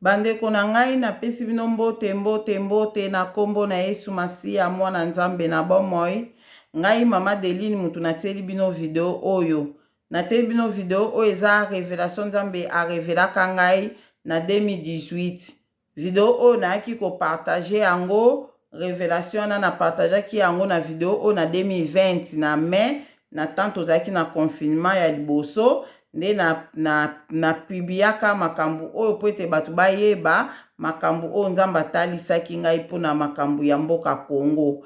Bandeko na ngai, napesi bino mbote, mbote, mbote na kombo na Yesu Masiya, Mwana Nzambe na bomoi. Ngai Mama Deline mutu natieli bino video oyo. Natieli bino video oyo eza revelation Nzambe a revelaka ngai na 2018. Video oyo nayaki ko partager yango, revelation wana na partageaki yango na video oyo na 2020 na mai, na temps tozalaki na confinement ya liboso nde na, na, na publiaka makambo oyo mpo ete bato bayeba makambo oyo Nzambe atalisaki ngai mpo na makambo ya mboka Congo.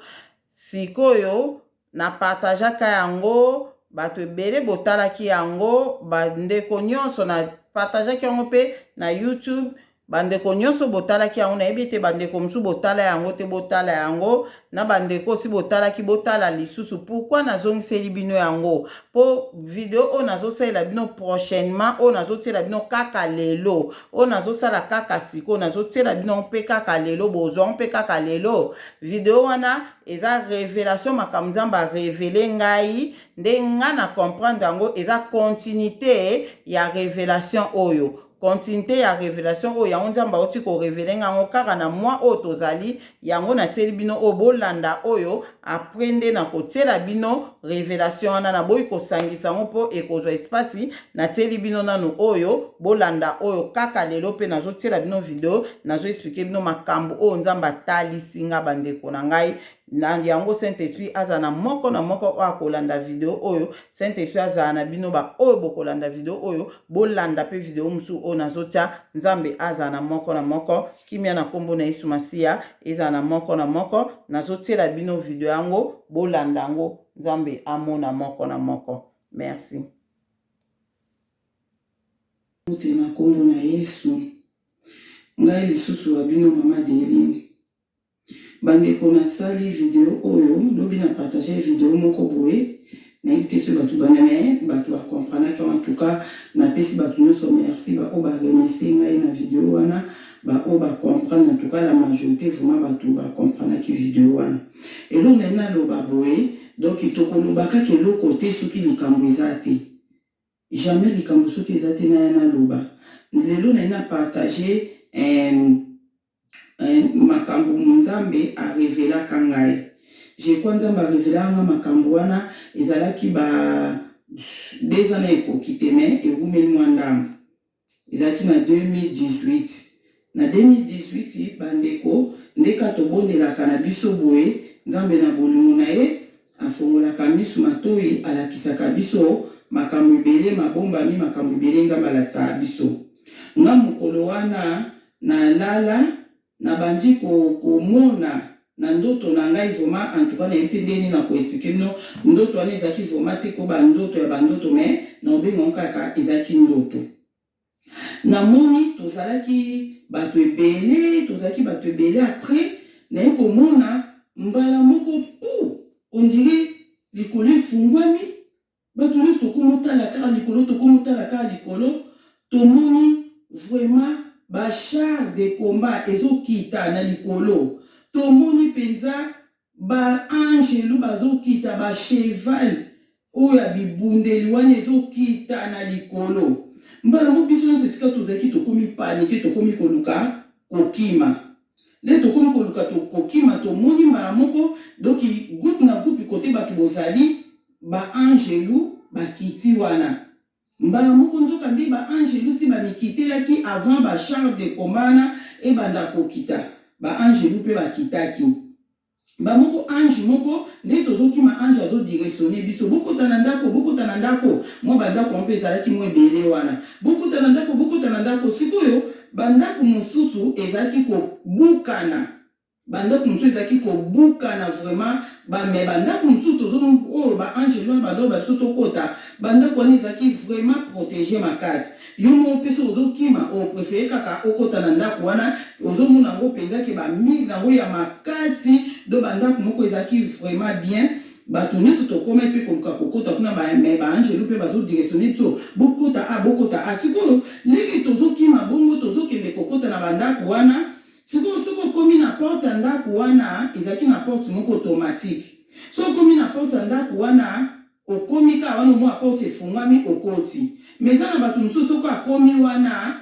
Sikoyo na partageaka yango, bato ebele botalaki yango, bandeko nyonso na partageaki yango mpe na YouTube. Bandeko nyonso botalaki yango, nayebi ete bandeko mosusu botala yango te, botala yango na bandeko osi botalaki, botala lisusu. Pourquoi nazongiseli bino yango? Po video oyo nazosalela bino prochainement, oyo nazotiela bino kaka lelo, oyo nazosala kaka sikoyo, nazotiela bino mpe kaka lelo, bozwa mpe kaka lelo. Video wana eza revelation, makambo Nzambe a revele ngai nde nga na comprendre yango, eza continuité ya revelation oyo. Continuité ya revelation oyo yango Nzambe auti ko revele nga yango kaka na mois oyo tozali, yango natieli bino oyo, bolanda oyo après nde nakotiela bino revelation wana. Naboyi kosangisa yango mpo ekozwa espace, natieli bino nanu oyo, bolanda oyo kaka lelo mpe nazotiela bino video, nazo expliquer bino makambo oyo Nzambe atalisi nga bandeko na ngai. Na yango Saint Esprit azala na moko na moko oyo akolanda video oyo. Saint Esprit azala na bino ba oyo bokolanda video oyo, bolanda pe video mosusu oyo nazotia. Nzambe azala na moko na moko, kimia na kombo na Yesu Masiya ezala na moko na moko. Nazotiela bino video yango, bolanda yango, Nzambe amona moko na moko. Merci. Mbote na kombo na Yesu. Ngai lisusu wa bino Mama Adeline. Bandeko nasali video oyo lobi na partage video moko boye nayebi te soki bato bana me bato ba comprenaki en tout cas napesi bato nyonso merci ba oyo ba remercier ngai na video wana ba oyo ba comprendre en tout cas la majorité vraiment bato ba comprenaki video wana eloko naye naloba boye donc tokoloba kaka eloko te soki likambo eza te jamais likambo soki eza te naya naloba lelo naye na partage eh, makambo Nzambe a revelaka ngai. Je crois Nzambe a revelaka nga makambo wana ezalaki ba 2 ans na ekoki te mais ewumeli mwa ndambo. Ezalaki na 2018. Na 2018 bandeko nde ka tobondelaka na biso boye Nzambe na bolingo na ye afongolaka misu matoyi alakisaka biso makambo ebele mabombami makambo ebele Nzambe alakisaka biso. Nga mokolo wana Na lala na bandi ko komona na ndoto na ngai vraiment en tout cas nayebi te ndenge nini nako expliquer bino ndoto wana ezalaki vraiment te ko ba ndoto ya ba ndoto mais nako benga yango kaka ezalaki ndoto. Na moni tozalaki batu ebele tozalaki batu ebele après naye komona mbala moko puu on dirait likolo efungwami Batu nionso tokomi otala kaka likolo tokomi otala kaka likolo tomoni vraiment ba chars de combat ezo kita na likolo tomoni penza ba angelu bazo kita ba cheval oyo ya bibundeli wana ezo kita na likolo mbala moko biso nionso esika tozalaki tokomi panique tokomi koluka kokima nde tokomi koluka kokima tomoni mbala moko donc groupe na groupe kote batu bozali Ba anjelu bakiti wana mbala moko, nzokande ba anjelu si bamikitelaki avant ba chars de combat wana ebanda kokita, ba anjelu pe bakitaki. Ba moko ange moko nde tozokima ange azo directionner biso, bokota na ndako, bokota na ndako, mwa ba ndako yango pe ezalaki mwa ebele wana, bokota na ndako, bokota na ndako, sikoyo ba ndako mosusu ezalaki kobukana. Ba ndaku mosusu ezalaki kobukana vraiment ba mais ba ndaku mosusu tozo oyo ba angelu wana ba loba biso tokota ba ndaku wana ezalaki vraiment protege makasi yo moko pe soki ozo kima o prefere kaka okota na ndaku wana ozo mona yango penza ke ba mur nango ya makasi donc ba ndaku moko ezalaki vraiment bien batu nionso tokomaki pe koluka kokota kuna ba mais ba angelu pe bazo directionne biso bokota a bokota a sikoyo ndenge tozo kima bongo tozo kende kokota na ba ndaku wana Sikoyo soki okomi na porte ya ndaku wana, ezalaki na porte moko automatique. Soki okomi na porte ya ndaku wana, okomi kaka wana omona porte efungwami okoti. Mais eza na batu mosusu soki akomi wana,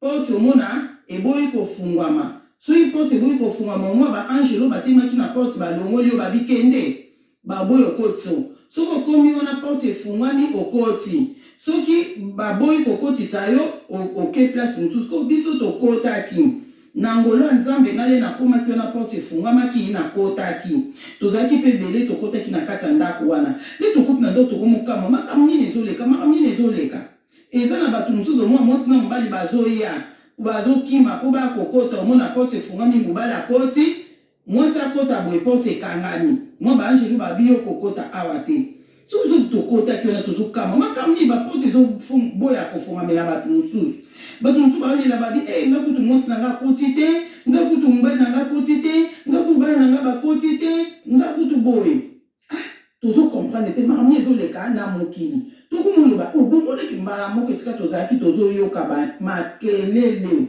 Porte omona eboyi kofungwama. Soki porte eboyi kofungwama omwa ba angelo batemaki na porte balongoli yo babi kende baboyi okotiso. Soki okomi wana porte efungwami okoti. Soki baboyi kokotisa yo oke place mosusu. Ko biso tokotaki na ngolu ya Nzambe nga nde nakomaki wana porte efungwamaki nakotaki. Tozalaki pe ebele tokotaki na kati ya ndako wana. Nde tokoti na ndako tokomokamwa makambo nini ezoleka makambo nini ezoleka. Eza na batu mosusu omona mwasi na mobali bazoya bazokima po baya kokota omona porte efungwami mobali akoti mwasi akota boye porte ekangami mwa ba angelu babi yo kokota awa te soki biso tokotaki wana tozokamwa makambo nini baporte ezoboya kofongamela bato mosusu bato mosusu baolela babi e nga kutu mwasi na nga akoti te nga kutu mobali na nga akoti te nga kutu bana na nga bakoti te nga kutu boye. Ah tozo comprendre te makambo nini ezo leka na mokili tokomi oloba oh bongo neti mbala moko esika tozalaki tozo yoka ba makelele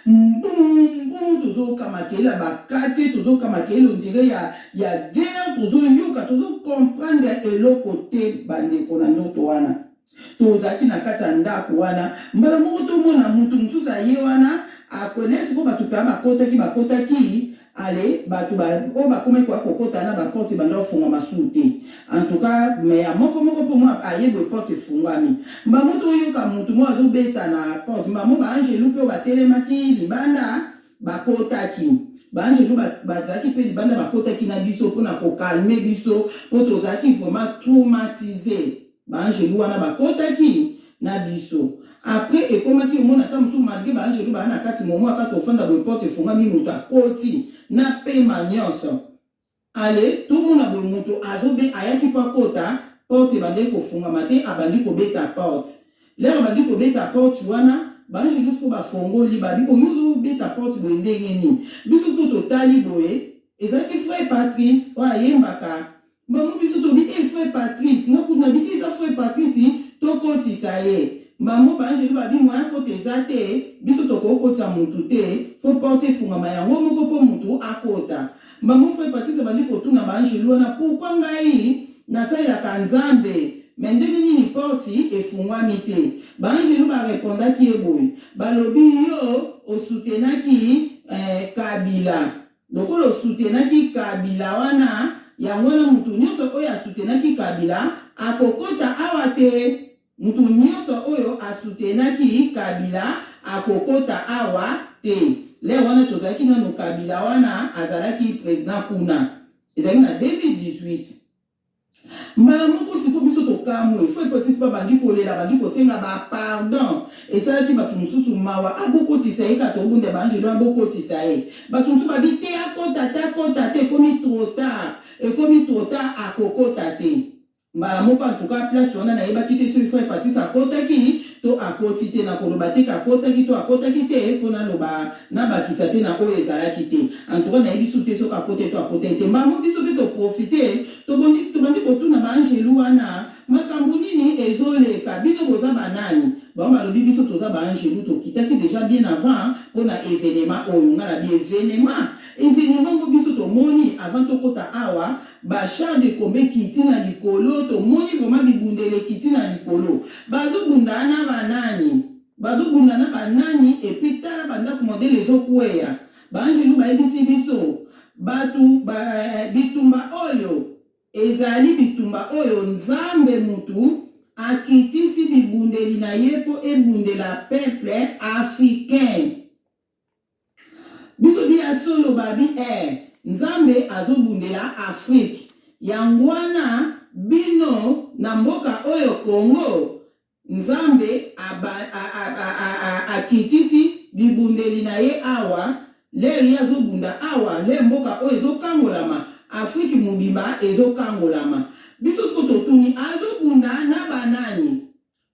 mbumbu tozo yoka makelele ya ba kake tozo yoka makelele on dirait ya ya guerre tozo yoka tozo comprendre eloko te ba ndeko na ndoto wana tozalaki na kati ya ndako wana mbala moko tomona mutu mosusu aye wana akone sikoyo bato mpe bakotaki bakotaki Allez batu ba oyo bakomaki koya kokota na ba porte ebanda kofungwama suu te en tout cas mais ya moko moko po mua aye boye porte efungwami mbamo toyoka mutu moko azo beta na porte mbamo ba angelu pe oyo batelemaki libanda bakotaki ba angelu bazalaki pe libanda bakotaki na biso pona ko calme biso po tozalaki vraiment traumatise. Ba angelu wana bakotaki na biso. Après ekomaki omona ata mosusu malgre ba angelu baa na kati momo ata tofanda boye porte efungwami moto akoti na pema nionso. Alle tomona boye moto azobe ayaki po akota porte ebandaki kofungwama te abandi kobeta porte. L'heure abandi kobeta porte wana ba angelu sikoyo bafongoli babi oh yo ozobeta porte boye ndenge nini? Biso sikoyo totali boye ezalaki frère Patrice oyo ayembaka Bango biso tobi eh frère Patrice nga kutu nabi eh eza frère Patrice tokotisa ye bango ba angelu babi moyen akota eza te biso tokoki kotisa mutu te faut porte efungama yango moko po mutu akota bango frère Patrice abandi kotuna ba angelu wana pourquoi ngai nasalelaka nzambe mais ndenge nini porte efungwami te ba angelu ba repondaki ye boye balobi yo osoutenaki eh kabila Lokola o soutenaki kabila wana yango wana mutu nionso oyo a soutenaki kabila akokota awa te mutu nionso oyo a soutenaki kabila akokota awa te l'heure wana tozalaki nanu kabila wana azalaki president kuna ezalaki na 2018. Mbala moko sikoyo biso tokamwe, frère Patrice pe abandi kolela, abandi kosenga ba pardon, esalaki batu mosusu mawa, ah bokotisa ye kaka tobunda ba angelu wana bokotisa ye, batu mosusu babi te akota te akota te ekomi trop tard, ekomi trop tard akokota te. Mbala moko en tout cas place wana nayebaki te soki frère Patrice akotaki to akoti te, nakoloba te ke akotaki to akotaki te po naloba Nabakisa te na oyo ezalaki te. En tout cas nayebi su te soki akotaki to akotaki te. Mbala moko biso pe to profiter, tobondi tobandi kotuna ba angelu wana makambu nini ezo leka, bino boza ba nani? Bango balobi biso toza ba angelu tokitaki dejà bien avant pona evenement oyo. Nga nabi evenement? Evenement ngo biso tomoni avant tokota awa ba chars de combat ekiti na likolo, tomoni vraiment bibundeli ekiti na likolo. Bazo bunda na ba nani? Bazo bunda na ba nani et puis tala ba ndaku modele ezo kweya ba angelu bayebisi biso batu ba eh, bitumba oyo ezali bitumba oyo nzambe mutu akitisi bibundeli na ye po ebundela peuple africain biso bi ya solo babi eh nzambe azobundela afrique yanguana bino na mboka oyo congo Nzambe akitisi bibundeli na ye awa, l'heure ye azobunda awa, l'heure mboka oyo ezokangolama, Afrique mobimba ezokangolama. Biso sikoyo totuni azobunda na ba nani?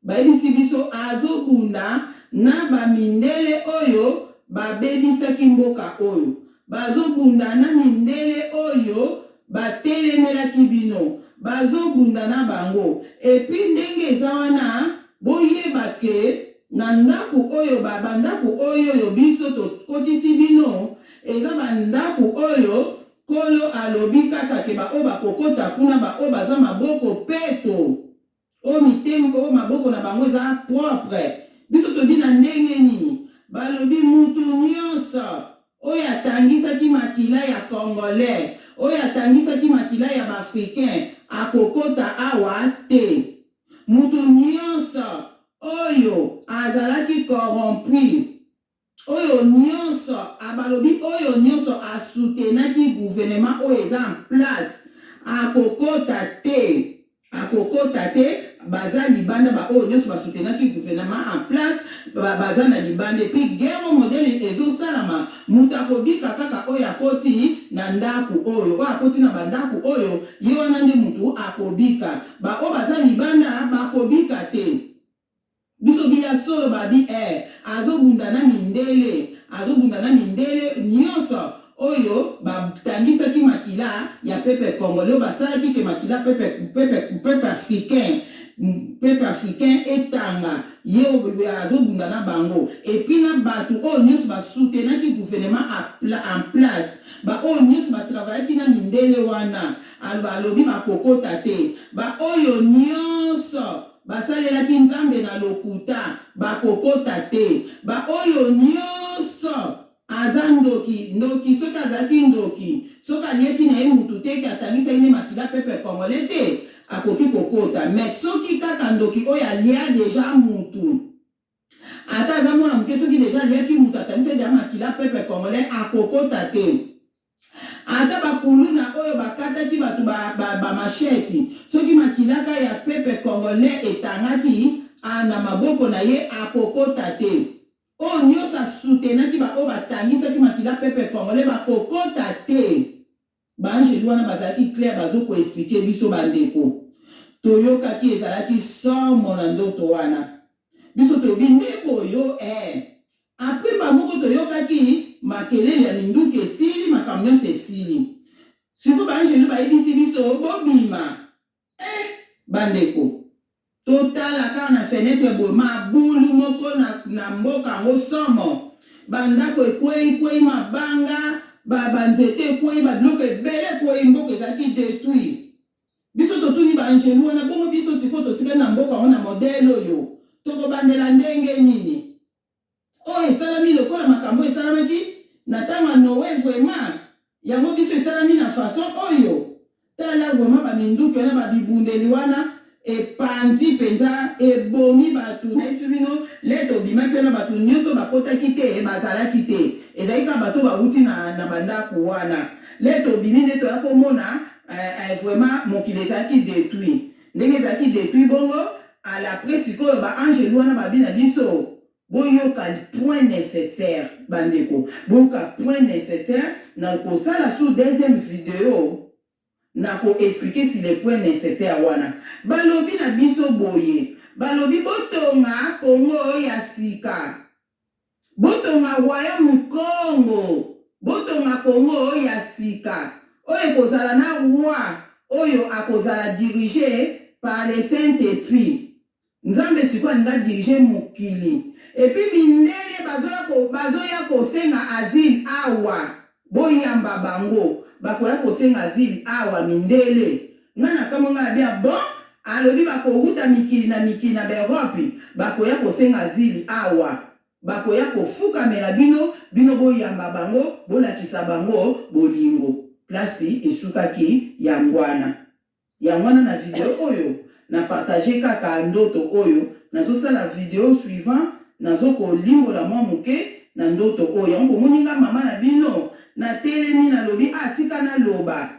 Bayebisi biso azobunda na ba mindele oyo babebisaki mboka oyo. Bazobunda na mindele oyo batelemelaki bino. Bazobunda na bango. Et puis ndenge eza wana, boyeba que na ndaku oyo ba bandaku oyoyo biso tokotisi bino, eza ba ndaku oyo Nkolo alobi kaka que ba oyo bakokota kuna, ba oyo baza maboko peto. Oyo mitema oyo maboko na bango eza propre. Biso tobi na ndenge nini? Balobi mutu nionso oyo atangisaki makila ya congolais, oyo atangisaki makila ya ba africains akokota awa te. Mutu nionso oyo azalaki corrompu, oyo nionso balobi oyo nionso a soutenaki gouvenement oyo eza en place akokota te. Akokota te baza libanda ba oyo nionso ba soutenaki gouvernement en place baza na libanda et puis guerre oyo modèle ezo salama mutu akobika kaka oyo akoti na ndaku oyo oyo akoti na ba ndaku oyo ye wana nde mutu akobika ba oyo baza libanda bakobika te. Biso biya solo ba bi eh azo bunda na mindele azo bunda na mindele nionso oyo ba tangisaki makila ya peuple congolais oyo basalaki ke makila peuple peuple peuple africain peuple africain etanga ye azo bunda na bango et puis na batu oyo nionso ba soutenaki gouvernement en place ba oyo nionso ba travaillaki na mindele wana alobi bakokota te ba oyo nionso Basalelaki Nzambe na lokuta, bakokota te. Ba oyo nioso aza ndoki, ndoki soki azalaki ndoki, soki aliaki na ye mutu te ke atangisaki nde makila peuple congolais te, akoki kokota. Mais soki kaka ndoki oyo alia dejà mutu, ata aza mwana muke soki dejà aliaki mutu atangisaki dejà makila peuple congolais akokota te. Ata ba kuluna oyo bakataki batu ba ba machette soki makila ka ya peuple congolais etangaki a na maboko na ye akokota te. Oyo nioso a soutenaki ba oyo batangisaki makila peuple congolais bakokota te. Ba angelu wana bazalaki clair bazo ko expliquer biso ba ndeko. Toyokaki ezalaki somo na ndoto wana. Biso toyebi nde boyo eh. Après mbala moko toyokaki makelele ya minduki esili, makambo nionso esili. Sikoyo ba angelu bayebisi biso bobima. Eh! Bandeko, totala kaka na fenetre boye, mabulu moko na, na mboka yango somo. Ba ndako ekweyi kweyi, mabanga, ba, ba nzete ekweyi, ba biloko ebele ekweyi, mboka ezalaki detruit. Biso totuni ba angelu wana, bongo biso sikoyo totikali na mboka yango na modèle oyo, tokobandela ndenge nini? Oyo esalami lokola makambo oyo esalamaki na tango ya Noe vraiment yango biso esalami na façon oyo? Tala vraiment ba minduki wana ba bibundeli wana epanzi penza ebomi batu nayebisi bino le tobimaki wana batu nioso bakotaki te bazalaki te ezalaki kaka batu oyo bawuti na na ba ndaku wana le tobimi nde toya komona eh vraiment mokili ezalaki detruit Ndenge ezalaki detruit bongo à l'après sikoyo ba angelu wana babi na biso boyoka point necessaire ba ndeko boyoka point necessaire na kosala sur deuxième video na ko expliquer sur le point necessaire wana balobi na biso boye balobi botonga Congo ya sika Botonga royaume Kongo, botonga Kongo ya sika oyo ekozala na roi oyo akozala dirige par le saint esprit. Nzambe sikoyo alingi a diriger mokili. Et puis mindele bazoya ko bazoya kosenga asile awa boyamba bango bakoya kosenga asile awa mindele. Nga nakamwe nga nabi ah bon? Alobi bakowuta mikili na mikili na ba Europe bakoya kosenga asile awa bakoya kofukamela bino bino boyamba bango bolakisa bango bolingo place esukaki yanguana. Yango wana na video oyo na partager kaka ndoto oyo nazo sala video suivant nazo ko limbola mwa muke na ndoto oyo yango bomoni nga mama na bino na telemi na lobi ah tika na loba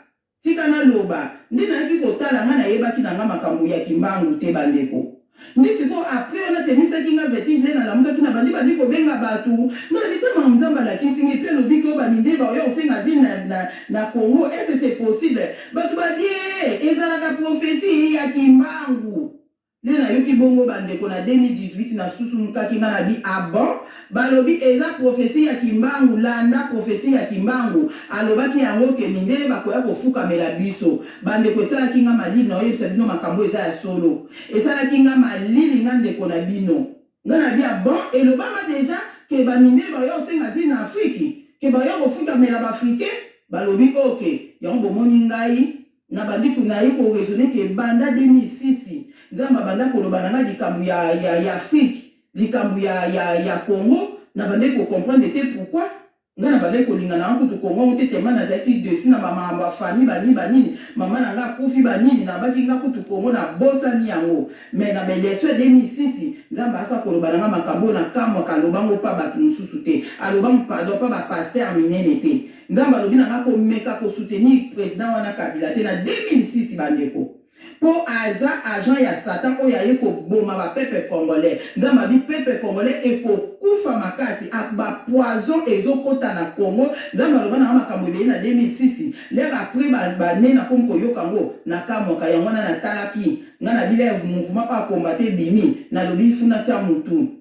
tika na loba nde nayaki kotala nga nayebaki na nga makambo ya kimbangu te ba ndeko Nde sikoyo après wana atemisaki nga vertige nde nalamukaki na bandi bandi kobenga batu nga na mitema nzambe alakisi nga epuis alobi ke ba mindele bakoya kosenga asile na, na, na Congo est ce c'est possible batu ba bie ezalaka prophetie ya kimbangu nde nayoki bongo ba ndeko na 2018 na susumukaki nga na bi ah bon Balobi eza prophetie ya kimbangu landa prophetie ya kimbangu alobaki yango ke mindele bakoya kofukamela biso ba ndeko esalaki nga malili naoyebisa bino makambo eza ya solo esalaki nga malili nga ndeko na bino nga na bia bon elobama dejà ke ba mindele bakoya kosenga asile na afrique ke bakoya kofukamela ba africain balobi ok yango bomoni ngai na bandi naye ko raisonner ke banda 2006 nzambe abanda koloba na nga likambo ya ya ya afrique. Likambo ya, ya, ya Congo, nabandaki ko comprendre te pourquoi. Nga nabandaki kolinga na nga kutu Congo yango te tellement nazalaki deçu na ba makambo ya famille ba nini ba nini, mama na nga akufi ba nini, nabaki nga kutu Congo nabosani yango. Mais na ba election ya 2006, Nzambe ayaka koloba na nga makambo oyo nakamwaka, aloba yango pa batu mosusu te, aloba yango pardon pa ba pasteurs minene te. Nzambe alobi na nga komeka ko soutenir president wana Kabila te na 2006 bandeko. Po aza agent ya satan oyo aye ko boma ba peuple congolais. Nzambe abi peuple congolais eko kufa makasi ak ba poison ezo kota na Congo. Nzambe aloba nanga makambo ebele na 2006 l'heure après ba ba annee nakomi koyoka ngo na kamwaka yango wana na talaki nga na bi l'heure mouvement oyo ya combatte ebimi nalobi il faut natia mutu.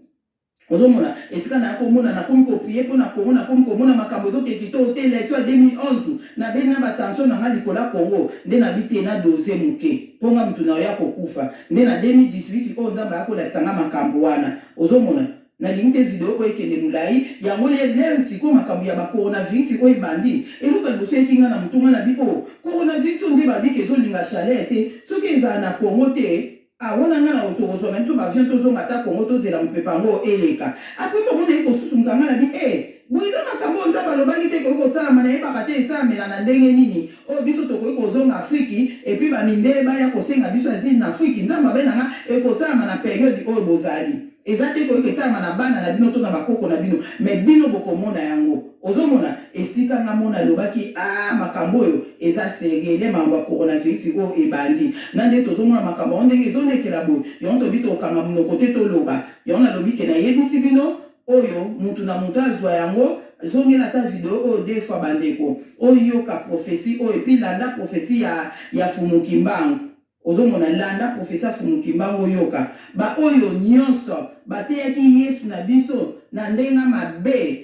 Ozomona esika naya komona nakomi ko prier pona Congo nakomi komona makambo ezoke kitoko te election ya 2011 nabeli na ba tension na nga likolo ya Congo nde nabi te na dose muke po nga mutu naoya kokufa nde na 2018 oyo Nzambe aya kolakisa nga makambo wana ozomona nalingi te video oyo ekende mulayi yango lelo sikoyo makambo ya ba coronavirus oyo ebandi eloko ya liboso eyaki nga na mutu nga nabi oh coronavirus oyo nde babika ezolinga chaleur te soki ezala na Congo te Ah wana nga na tokozua na biso ba avion tozonga ata Congo tozela mupepe yango eleka. Après bango naye kosusumuka nga na bi eh boye eza makambo oyo Nzambe alobaki te ekoki kosalama nayebaka te esalamela na ndenge nini oyo biso tokoki kozonga Afriki et puis ba mindele baya kosenga biso asile na Afriki Nzambe abe na nga ekosalama na periode oyo bozali eza te ekoki kosalama na bana na bino to na ba koko na bino mais bino bokomona yango. Ozo mona esika nga mona alobaki aah makambo oyo eza serieux nde makambo ya coronavirus oyo ebandi na nde tozo mona makambo yango ndenge ezo lekela boye yango tolobi tokokanga munoko te toloba yango nalobi ke nayebisi bino oyo mutu na mutu azua yango zongela ata video oyo deux fois ba ndeko oyoka prophetie oyo epuis landa prophetie ya ya fumu kimbangu Ozo mona landa professor fumu kimbangu oyoka ba oyo nionso bateyaki yesu na biso na ndenga mabe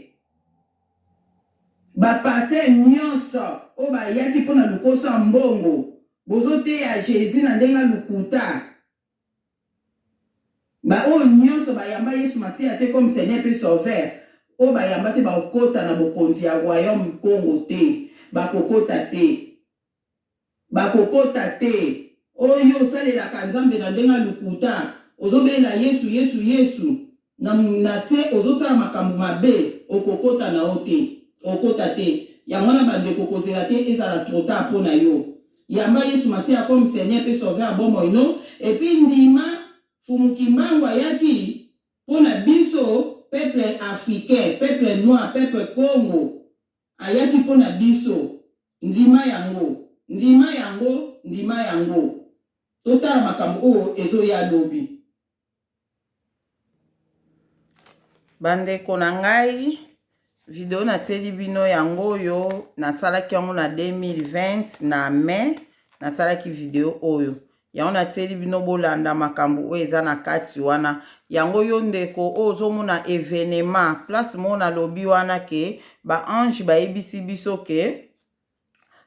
ba pasteur nionso oyo bayaki pona lokoso ya mbongo bozo teya Jesus na ndenga lokuta ba oyo nionso bayamba yesu masiya te comme seigneur pe sauveur oyo bayamba te bakokota na bokonzi ya royaume kongo te bakokota te. Bakokota te. Oh yo osalelaka nzambe na ndenge ya lokuta ozo bela yesu yesu yesu na na se ozo sala makambu mabe okokota na yo te okota te yango wana ba ndeko kozela te ezala trop tard po na yo yamba yesu masiya comme seigneur pe sauveur ya bomoi no et puis ndima fumu kimbangu ayaki po na biso peuple africain peuple noir peuple kongo Ayaki mpo na biso. Ndima yango. Ndima yango. Ndima yango. Totala makambo oyo ezoya lobi. Bandeko na ngai, video natieli bino yango oyo nasalaki yango na 2020 na mai nasalaki video oyo Yango natieli bino bolanda makambo oyo eza na kati wana. Yango yo ndeko oyo ozomona evenement place moko nalobi wana ke ba ange bayebisi biso ke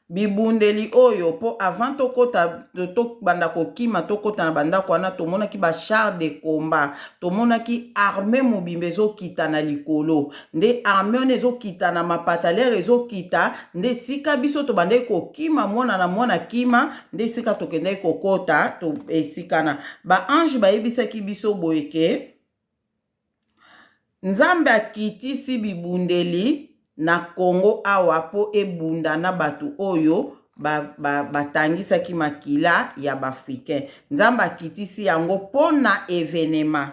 bibundeli oyo po avant tokota tobanda kokima tokota na bandako wana tomonaki ba char de combat tomonaki armee mobimba ezokita na likolo nde armee wana ezokita na mapata lere ezokita nde esika biso tobandaki kokima mwana na mwana kima nde esika tokendaki kokota to, esika na ba ange bayebisaki biso boye ke Nzambe akitisi bibundeli na Congo awa po ebunda na bato oyo batangisaki ba, ba makila ya baafricain. Nzambe akitisi yango mpo na evenema.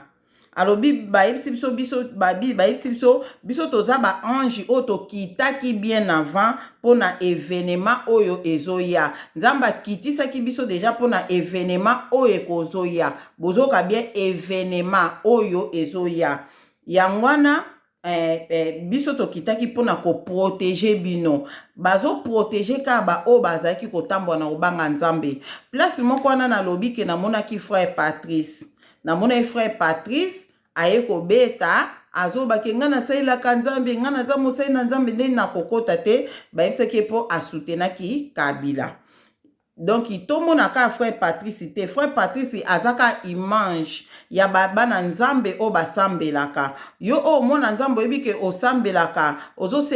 Alobi bayebisi biso biso bayebisi biso biso toza ba ange oyo tokitaki bien avant mpo na evenema oyo ezoya. Nzambe akitisaki biso deja mpo na evenema oyo ekozoya. Bozoka bien evenema oyo ezoya. Yango wana eh, eh, biso tokitaki mpo na koprotege bino. Bazoprotege kaka baoyo bazalaki kotambola na kobanga Nzambe. Place moko wana nalobi ke namonaki frère Patrice. Namonaki frère Patrice aye kobeta azoloba ke ngai nasalelaka Nzambe, ngai naza mosali na Nzambe, nde nakokota te. Bayebisaki ye mpo asutenaki Kabila. Donc tomona kaka frère Patrice te. Frère Patrice aza kaka image ya ba bana Nzambe oyo basambelaka. Yo oyo omona Nzambe oyebi ke osambelaka, ozo se.